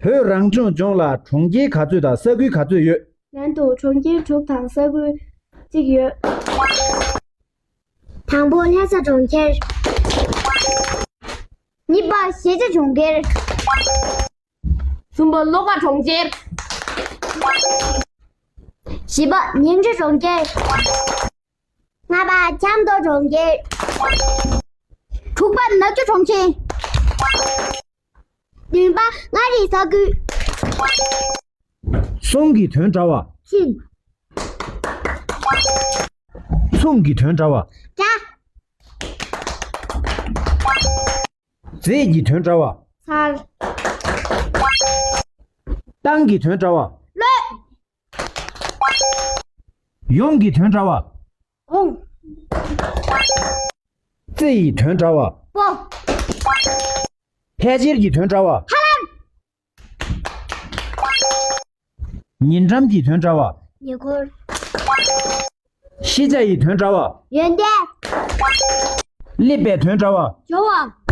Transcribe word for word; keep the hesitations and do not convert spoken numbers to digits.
བོད་རང་སྐྱོང་ལྗོངས་ལ་གྲོང་ཁྱེར་ག་ཚོད་དང་ས་ཁུལ་ག་ཚོད་ཡོད། ལན་དུ་གྲོང་ཁྱེར་དྲུག་དང་ས་ཁུལ་གཅིག་ཡོད། དང་པོ་ལྷ་ས་གྲོང་ཁྱེར། གཉིས་པ་ཤེལ་བྱ་གྲོང་ཁྱེར། གསུམ་པ་བློ་དགའ་གྲོང་ཁྱེར། བཞི་པ་ཉིང་ཁྲི་གྲོང་ཁྱེར། ལྔ་པ་ཆབ་མདོ་གྲོང་ཁྱེར། དྲུག་པ་ནག་ཆུ་གྲོང་ཁྱེར། བདུན་པ་མངའ་རིས་ས་ཁུལ། གསུང་གི་དོན་འདྲ་བ། ཆིན། མཚུངས་ཀྱི་དོན་འདྲ་བ། སྒྲ། རྫས་ཀྱི་དོན་འདྲ་བ། ཚལ། རྟགས་ཀྱི་དོན་འདྲ་བ། གློད། ཡོངས་ཀྱི་དོན་འདྲ་བ། འོང་། རྩེ་ཡི་དོན་འདྲ་བ། སྤོ། ཕལ་ཆེར་གྱི་དོན་འདྲ་བ། ཧ་ལམ། ཉེ་འགྲམ་གྱི་དོན་འདྲ་བ། ཉེ་འཁོར། ཤེས་བྱ་ཡི་དོན་འདྲ་བ། ཡོན་ཏན། སླེབས་པའི་དོན་འདྲ་བ། འབྱོར་བ།